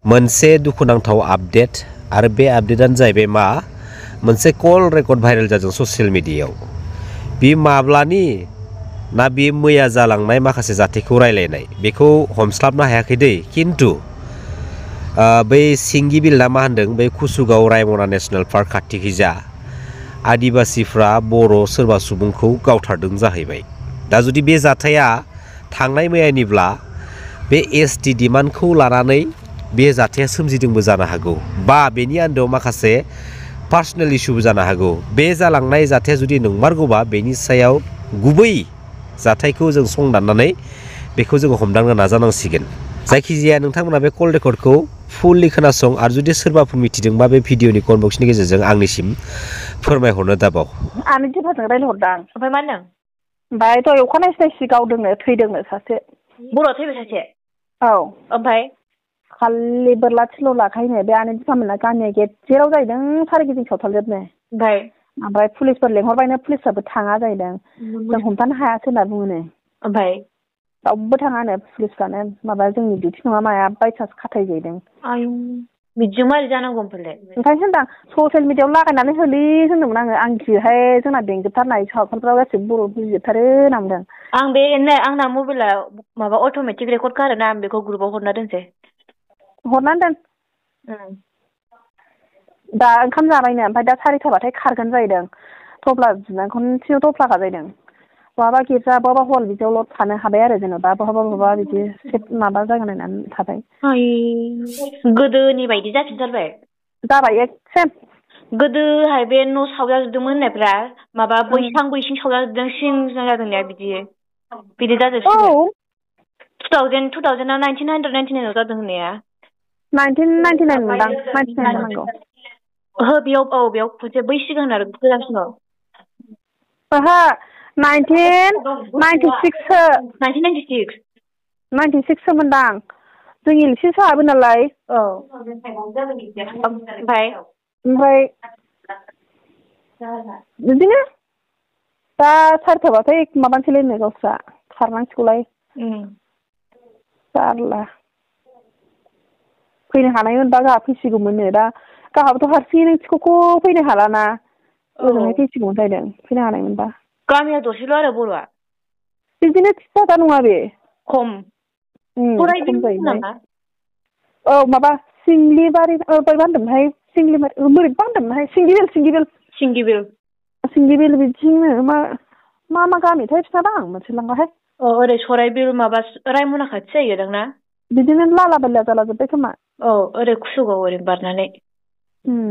मोनसे दुखुनांथाव आपडेट आरो बे आपडेटआनो जाहैबाय मा मोनसे कल रेकर्ड भाइरेल जादों ससियेल मिडियायाव। बे माब्लानि ना बे मैया जालांनाय माखासे जाथायखौ रायलायनाय बेखौ हमस्लाबनो हायाखै दै, खिन्थु बै सिंगिबिल ना मा होनदों बै कुसुगाव रायमना नेसनेल पार्क खाथिखैजा आदिबासिफ्रा बर' सोरबा सुबुंखौ गावथारदों जाहैबाय। दा जुदि बे जाथाया थांनाय मैयानिब्ला बे एसटि डिमान्डखौ लानानै बे जाथाया सोमजिदोंबो जानो हागौ, बा बेनि आन्दोआव माखासे पार्सनेल इस्युबो जानो हागौ। बे जालांनाय जाथाया जुदि नंमारगौबा बेनि सायाव गुबै जाथायखौ जों संदाननानै बेखौ जोङो हमदांनो नाजानांसिगोन। जायखिजाया नोंथांमोना बे कल रेकर्डखौ फुललि खोनासं आरो जुदि सोरबाफोर मिथिदोंबा बे भिडिअनि कमेन्ट बक्सनि गेजेरजों आंनिसिम फोरमायहरनो दाबाव। आंनि दिफाजों रायलायहरदां। ओमफ्राय मा होनदों? ओमफ्राय दहाय अखानायसि गावदोंनो थैदोंनो सासे। बर'आ थैबाय सासे? औ। ओमफ्राय? खालि बोरला थिल' लाखायोनो बे आनै दिफामोना गामिया गेजेराव जाहैदों, सारिगिदिं सावथालजोबनो। ओमफ्राय पुलिसफोर लेंहरबायनो पुलिसफ्राबो थाङा जाहैदों। जों हमथानो हायासै होनना बुङोनो। ओमफ्राय? रावबो थाङानो पुलिसफ्रानो, माबा जोंनि डिउटि नङा माया बायसान्स खाथाय जाहैदों। आयौ बिदिजों मारै जानांगौ ओमफ्रायलाय? ओंखायनो होनदां ससियेल मिडियायाव लागायनानै होलै होनदोंमोन आङो। आंखिहाय जोंना बेंजोबथारनाय सावथालफ्राव गासैबो बर' बुजिजोबथारो होनना बुंदों। आं बे आंना मबाइला माबा अट'मेटिक रेकर्ड खारोना, आं बेखौ ग्रुपाव हरना दोनसै। हरनानै दोन। दा ओंखाम जाबायनो, ओमफ्राय दा 4थाबाथाय खारगोन जाहैदों। थफ्ला बिनानै खनसेनो थफ्लाखा जाहैदों। बहाबा गिर्जा बहाबा हल बिदियावल' थानो हाबाय आरो, जेनेबा बहाबा बिदि माबा जायगा नायनानै थाबाय। गोदोनि बायदि जाफिनथारबाय? जाबाय एसे। गोदोहाय बे न' सावजाजोबदोंमोन होननायफ्रा माबा बैसां सावजाजोबदों, सिं जादोंना बिदि जाजोबसिगोन। 1999आव जादों होननाया? 1999 मोनदां, 99 जानांगौ। ओहो बेयाव खनसे बै सिगां आरो गोजामसिनाव। ओहो 1996सो। 1996? 96 सोमोनदां। जों एलसिसो हाबो नालाय। औ। ओमफ्राय? बिदिनो दा 4थाबाथाय माबानोसैलायनो गावस्रा खारनांसिगौलाय। जारला। फैनो हानायमोनबा गाहा फैसिगौमोननो। दा गाहाबोथ' हारसिङैनो थिख'ख' फैनो हालाना। ओजोंहाय फैसिगौमोन जाहैदों फैनो हानायमोनबा। गामिया दरसेल' आरो बर'आ? बिदिनो फिसाजा नङा बे। खम खम जायोहाय। औ माबा सिंग्लिबारि बोरैबा होनदोंमोनहाय, बोरैबा होनदोंमोनहाय, सिंगिबिल बिथिंनो मा गामिथाय खिथादों आं मोनथिलांलाहाय। ओरै सराइबिल माबा रायमना खाथि जाहैदां ना? बिदिनो लाला बारला जाला जोब्बाय खोमा। औ ओरै कुसुगाव ओरै बारनानै।